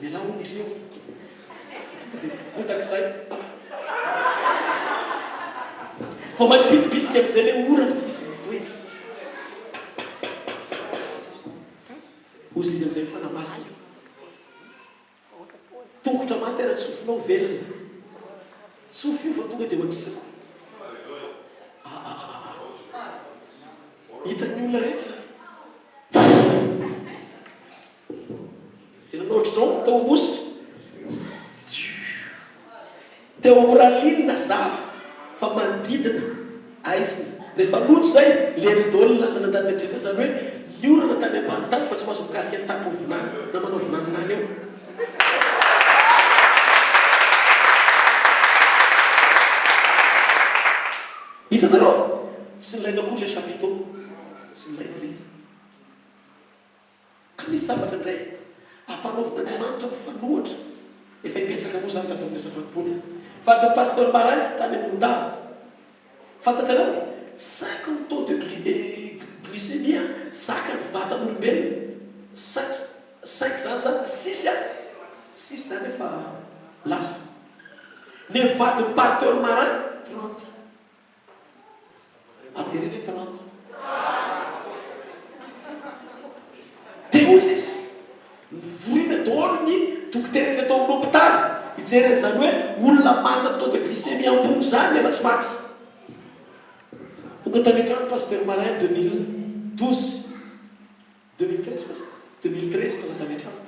Mialà hono ry eo. Dia tonga dia bodaka izay. Vao manipitipitika amin'izay ilay orana izy mitoetra. Hozy izy amin'izay Fanahy Masina. Tongotra maty ara tsofinao velona. Tsofy io fa tonga dia ho akisako. Ahahaha. Hitan'ny olona rehetra. Dia nanao ohatr'izao tao Ambositra. Teo Amoraliny nazava fa manodidina aizina. Rehefa loto izay, lery daholo ny lalana Antananarivo izany hoe ny orana tany ambany tany fa tsy mahazo mikasika ny tampon'ny vilany na manao vinaninany eo. Hitanareo? Tsy nilaina akory ilay chapiteau. Tsy nilaina ilay izy. Ka misy zavatra indray ampanaovin'Andriamanitra mifanohitra, efa imbetsaka moa izany tato amin'ny asa fanompoana. Vadin'i Pasteur Marin tany Morondava, fantatrareo? Cinq ny taux de glycémie zakan'ny vatan'olombelona, cinq, cinq izany zany, six an, six izany efa lasa. Ny vadin'i Parteur Marin, 30. Avereno hoe 30. Dia hoy izy, Novorina daholo ny dokotera rehetra tao amin'ny hopitaly hijery an'izany hoe olona manana taux de glycémie ambony izany nefa tsy maty. Tonga tany an-trano Pasteur Marin 2012. 2013 parce que 2013 tonga tany an-trano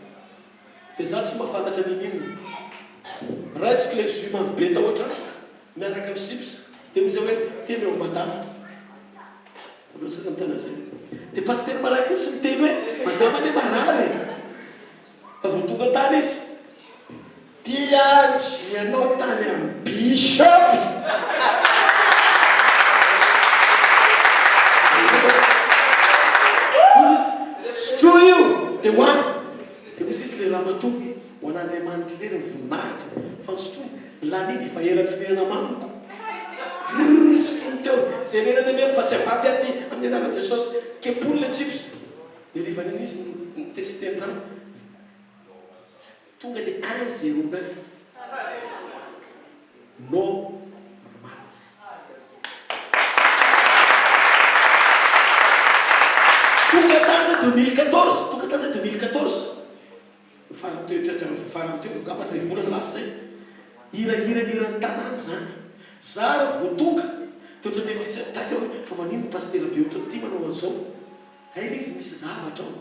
dia za tsy mahafantatra ninininona. Raisiko ilay jus mamy be tao an-trano miaraka amin'ny chips dia hoy zay hoe teny eo madama. Taloha ny tena zay. Dia pasitera marary koa tsy miteny hoe madama anie marary e. Fa vao tonga tany izy Dia ianao tany am bishop. Hoy izy, sotroy io dia hoano. Dia hoy izy le ramatoa, ho an'Andriamanitra irery ny voninahitra fa ny sotroy lany efa ela tsy nihinana mamiko. Grrr sotroiny teo, izay nihinana anie fa tsy hafaty aty amin'ny anaran'i Jesosy. Kepony le chips. Ny harivan'iny izy ni-tester ny rano. Tonga dia un zéro neuf. Normal. Tonga tany zay 2014, tonga tany zay 2014. Farany teo, teo, teo, farany teo, angamba iray volana lasa zay. Hirahirany eran'ny tanàna izany. Za ary vao tonga, dia ohatran'ny hoe fitsy, taitra hoe fa maninona pasitera be ohatran'ity manao an'izao? Hay ilay izy misy zavatra ao.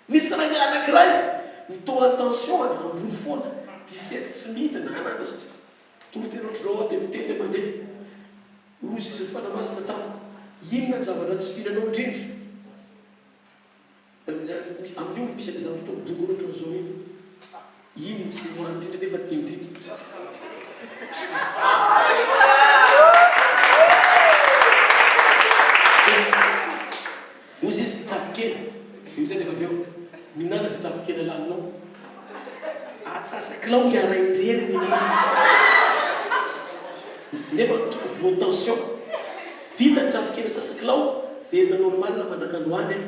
Nisy rangahy anankiray ny taux en tension-ny ambony foana, 17 tsy midina, anana sy toriteny ohatr'izao aho dia miteny dia mandeha. Hoy izy ny Fanahy Masina tamiko, inona ny zavatra tsy fihinanao indrindra? Amin'io misy an'ilay zavatra atao midongona ohatran'izao iny. Iny tsy nohaniny indrindra nefa tiany indrindra. Hozy izy, Trafikena. Dia hoy izy rehefa avy eo, Mihinàna izay trafikena laninao. Atsasak'ilao ingahy rain-drery mihinana azy. Nefa voan'ny tension. Vita ny trafikena atsasak'ilao, velona normal mandrak'androany an.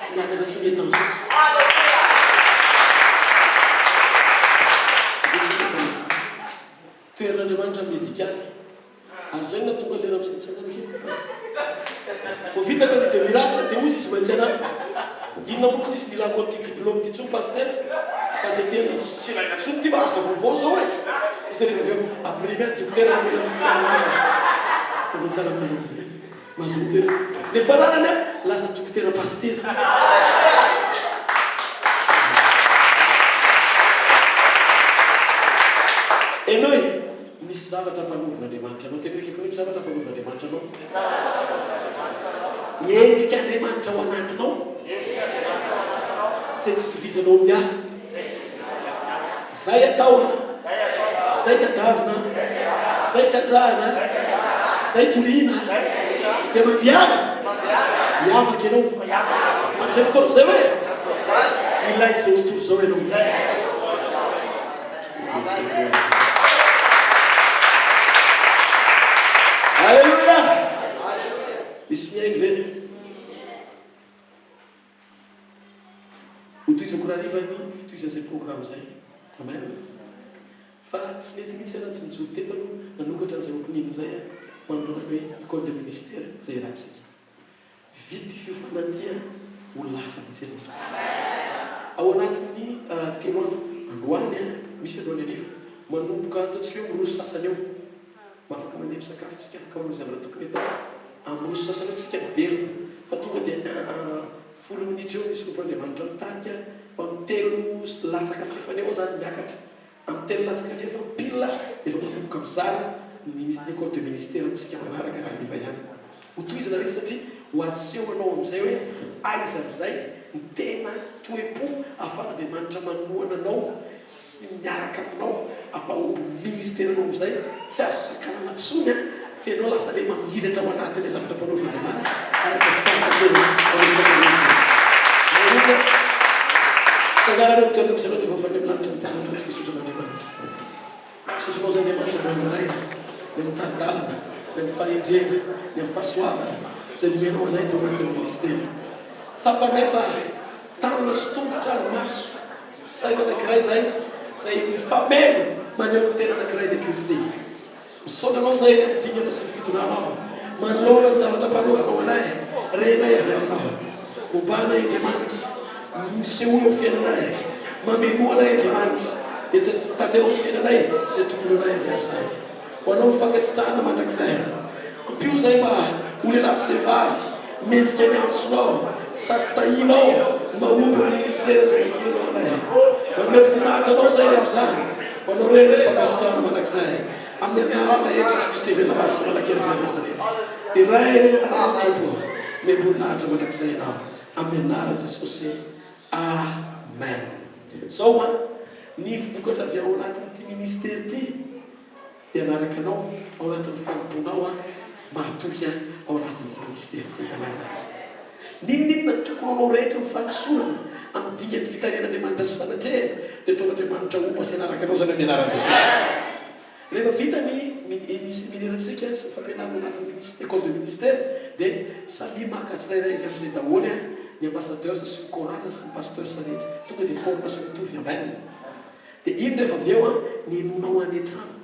Tsy niakatra intsony ilay tension. Toherin'Andriamanitra ny medikaly. Ary zay no nahatonga le ramose nitsangana kely pasteur. Vao vita le de miracle de hozy izy maintsy anah. Inona moa sisa ilako an'ity diplôme ity tsony pasteur fa de tena tsy ilaina tsony ity fa asa vaovao zao e. Dia zay rehefa avy eo après ahy dokotera mila misy asa. Tena tsara tena izy. Mazoto e. Le faranany a lasa dokotera pasitera. Henoy, misy zavatra ampanaovin'Andriamanitra anao. Teny hoe misy zavatra ampanaovin'Andriamanitra anao. Endrik'Andriamanitra ao anatinao. Izay tsy itovizanao amin'ny hafa. Zay atao a! Zay tadavina a! Zay trandrahana a! Zay toriana a! Dia mandehana! Miavaka ianao amin'izay fotoana izay hoe ilay izao tontolo izao ianao. Aleloia! Misy mihaino ve? Hotohizako. Mitovy hariva ny fitohizan'izay programme izay. Amen. Fa tsy nety mihitsy aho raha tsy nijoro teto aloha nanokatra an'izay opening izay aho manoloana ny hoe école de ministère izay iarahantsika. Vita ity fiofanana ity an, olona hafa mihitsy ianao. Ao anatin'ny telo andro, androany an, misy androany hariva, manomboka ataontsika hoe amin'ny roa sy sasany eo, afaka mandeha misakafo tsika, afaka manao zavatra tokony atao, amin'ny roa sy sasany eo tsika miverina, fa tonga dia folo minitra eo misy Tompon'Andriamanitra mitarika, ho amin'ny telo latsaka fahefany eo aho izany miakatra. Amin'ny telo latsaka fahefany pile efa manomboka mizara ny école de ministère amintsika manaraka raha hariva ihany. Ho tohizana ilay izy satria ho aseho anao amin'izay hoe aiza amin'izay ny tena toe-po ahafahan'Andriamanitra manohana anao sy miaraka aminao hampahomby ny ministeranao amin'izay tsy azo sakanana intsony an! Fa ianao lasa le mangilatra ao anatin'ilay zavatra ampanaovin'Andriamanitra araka sy fahatantena manomboka eo izay. Manomboka Tsanganana eo amin'ny toerana misy anao dia voafaly amin'ny lanitra ny mpianatra antsika hisaotra an'Andriamanitra. Misaotra anao izay Andriamanitra mbola miray ny amin'ny tari-dalana, ny amin'ny fahendrena, ny amin'ny fahasoavana izay nomenao anay tao anatin'ny ministera. Tsapanay fa tanana sy tongotra ary maso, saina anankiray izay izay mifameno maneho ny tena anankiray dia Kristy. Misaotra anao zahay ny amin'ny dingana sy ny fitondranao manoloana ny zavatra ampanaovinao anay, renay avy aminao. Momba anay Andriamanitra, misehoa eo amin'ny fiainanay, mamenoa anay Andriamanitra, dia tanteraho ny fiainanay izay tokony ho anay avy amin'izany. Ho anao ny fankasitrahana mandrakizay. Ampio izahay mba ho lehilahy sy vehivavy mendrika ny antsonao sady tahianao ny mahomby eo amin'ny ministera izay ankinanao anay. Manome voninahitra anao izahay ny amin'izany. Ho anao irery ny fankasitrahana mandrakizay. Amin'ny anarana Jesosy Kristy velona masina manakely avy any Nazareta. Deraina ny anaranao Tompo. Omem-boninahitra mandrakizay Ianao. Amin'ny anaran'i Jesosy. Amen. Zao an, ny vokatra avy ao anatin'ity ministera ity dia hanaraka anao ao anatin'ny fanompoanao an, mahatoky an ao anatin'ity ministera ity. Amen. N'inon'inona tokony ho anao rehetra ny fahadisoana amin'ny dingan'ny fitarihan'Andriamanitra sy fanatrehany dia ataon'Andriamanitra homba sy hanaraka anao izany amin'ny anaran'i Jesosy. Rehefa vita ny ny seminera-ntsika sy ny fampianarana ao anatin'ny minis école de ministère dia samia maka tsirairay avy amin'izay daholo an, ny ambassadeurs sy ny chorale sy ny pasteurs rehetra. Tonga dia formation mitovy. Amen. Dia iny rehefa avy eo an, ny henoinao any an-trano.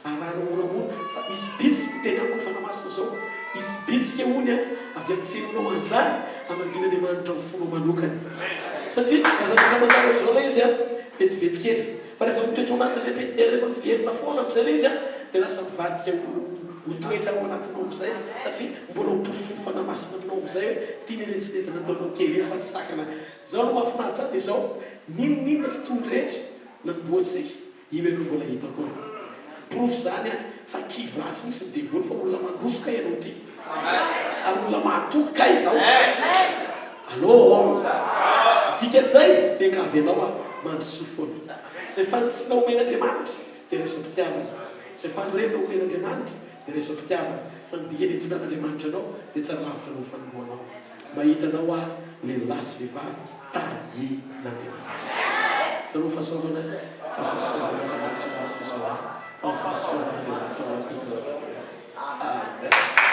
Arahana moramora fa hisy bitsika, miteny amiko ny Fanahy Masina izao, hisy bitsika hono an, avy amin'ny finoanao an'izany, hamangian'Andriamanitra ny fonao manokana. Satria raha zavatra mandalo amin'izao ilay izy an, vetivety kely. Fa rehefa mitoetra ao anatin'ny répét, rehefa miverina foana amin'izay ilay izy an, dia lasa mivadika ho ho toetra ao anatinao amin'izay, satria mbola ho porofon'ny Fanahy Masina aminao amin'izay hoe ity ny tsy nety nataonao kely iny fa tsy sakana. Izao no mahafinaritra ahy dia izao, n'inon'inona tontolo rehetra nanombohantsika, Io ianao mbola hitako eo. Porofo izany an, fa kivy ratsy mihitsy ny devoly fa olona mandroso kay ianao ity. Ary olona mahatoky kay ianao. Allo. Dikan'izay, miangavy anao aho, mandrosoa foana. Izay fanitsiana omen'Andriamanitra dia raiso am-pitiavana. Izay fanorenana omen'Andriamanitra dia raiso am-pitiavana. Fa ny dikany itondran'Andriamanitra anao dia tsara lavitra noho ny fanombohanao. Mahita anao aho lehilahy sy vehivavy tahian'Andriamanitra. Tsarovy fahasoavana fa fahasoavan'Andriamanitra no mahatonga ahy fa ny fahasoavan'Andriamanitra no mahatonga ahy. Amen.